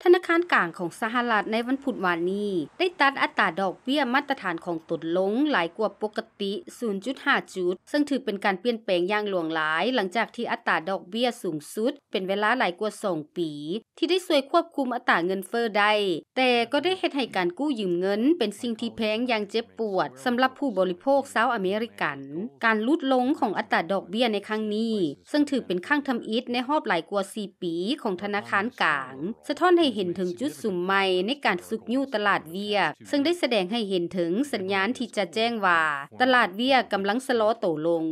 ທະນາຄານກາງຂອງສະຫະລັດໃນວັນພຸດວານນີ້ ໄດ້ຕັດອັດຕາດອກເບ້ຍມາດຕະຖານຂອງຕົນລົງຫຼາຍກວ່າປົກກະຕິ ສູນຈຸດຫ້າ ຈຸດ, ເຊິ່ງຖືເປັນການປ່ຽນແປງຢ່າງຫຼວງຫຼາຍ ຫຼັງຈາກທີ່ອັດຕາດອກເບ້ຍສູງສຸດເປັນເວລາຫຼາຍກວ່າສອງປີ ທີ່ໄດ້ຊ່ວຍຄວບຄຸມອັດຕາເງິນເຟີ້ໄດ້, ແຕ່ກໍໄດ້ເຮັດໃຫ້ການກູ້ຢືມເງິນເປັນສິ່ງທີ່ແພງຢ່າງເຈັບປວດສຳລັບຜູ້ບໍລິໂພກຊາວອາເມລິກັນ. ການຫຼຸດລົງຂອງອັດຕາດອກເບ້ຍໃນຄັ້ງນີ້ ເຊິ່ງຖືເປັນຄັ້ງທຳອິດໃນຮອບຫຼາຍກວ່າສີ່ປີຂອງທະນາຄານກາງ ສະທ້ອນໃຫ້ເຫັນເຖິງຈຸດສຸມໃໝ່ໃນການຊຸກຍູ້ຕະຫຼາດວຽກ, ເຊິ່ງໄດ້ສະແດງໃຫ້ເຫັນເຖິງສັນຍານທີ່ຈະແຈ້ງວ່າຕະຫຼາດວຽກກຳລັງຊະລໍໂຕລົງ.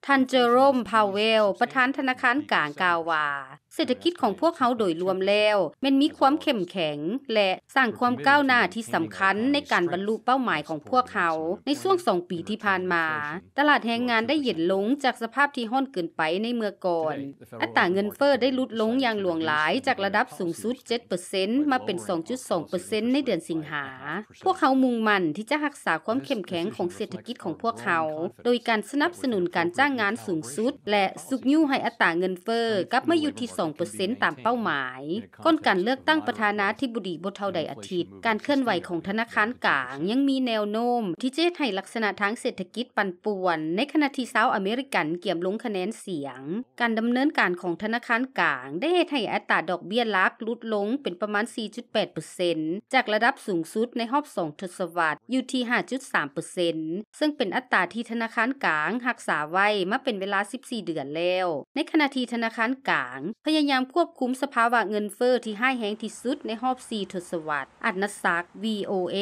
ທ່ານ Jerome Powell ປະທານທະນາຄານກາງ ກ່າວວ່າ ເສດຖະກິດຂອງພວກເຮົາໂດຍລວມແລ້ວແມ່ນມີຄວາມເຂັ້ມແຂງ ແລະ ສ້າງຄວາມກ້າວໜ້າທີ່ສຳຄັນໃນການບັນລຸເປົ້າໝາຍຂອງພວກເຮົາໃນຊ່ວງສອງປີທີ່ຜ່ານມາ. ຕະຫຼາດແຮງງານໄດ້ເຢັນລົງຈາກສະພາບທີ່ຮ້ອນເກີນໄປໃນເມື່ອກ່ອນ. ອັດຕາເງິນເຟີ້ໄດ້ຫຼຸດລົງຢ່າງຫຼວງຫຼາຍຈາກລະດັບສູງສຸດເຈັດເປີເຊັນ ມາເປັນສອງຈຸດສອງເປີເຊັນໃນເດືອນສິງຫາ. ພວກເຮົາມຸ່ງໝັ້ນທີ່ຈະຮັກສາຄວາມເຂັ້ມແຂງຂອງເສດຖະກິດຂອງພວກເຮົາ ໂດຍການສະໜັບສະໜູນການຈ້າງງານສູງສຸດ ແລະ ຊຸກຍູ້ໃຫ້ອັດຕາເງິນເຟີ້ກັບມາຢູ່ທີ່ສອງເປີເຊັນຕາມເປົ້າໝາຍ. ກ່ອນການເລືອກຕັ້ງປະທານາທິບໍດີບໍ່ເທົ່າໃດອາທິດ, ການເຄື່ອນໄຫວຂອງທະນາຄານກາງຍັງມີແນວໂນ້ມທີ່ຈະເຮັດໃຫ້ລັກສະນະທາງເສດຖະກິດປັ່ນປ່ວນ, ໃນຂະນະທີ່ຊາວອາເມລິກັນກຽມລົງຄະແນນສຽງ. ການດຳເນີນການຂອງທະນາຄານກາງໄດ້ເຮັດໃຫ້ອັດຕາດອກເບ້ຍຫຼັກຫຼຸດລົງເປັນປະມານສີ່ຈຸດແປດເປີເຊັນ ຈາກລະດັບສູງສຸດໃນຮອບສອງທົດສະວັດ ຢູ່ທີ່ຫ້າຈຸດສາມເປີເຊັນ ເຊິ່ງເປັນອັດຕາທີ່ທະນາຄານກາງຮັກສາໄວ້ມາເປັນເວລາສິບສີ່ເດືອນແລ້ວ, ໃນຂະນະທີ່ທະນາຄານກາງພະຍາຍາມຄວບຄຸມສະພາວະເງິນເຟີ້ທີ່ຮ້າຍແຮງທີ່ສຸດໃນຮອບສີ່ທົດສະວັດ. ອັດນະສັກ ວີໂອເອ.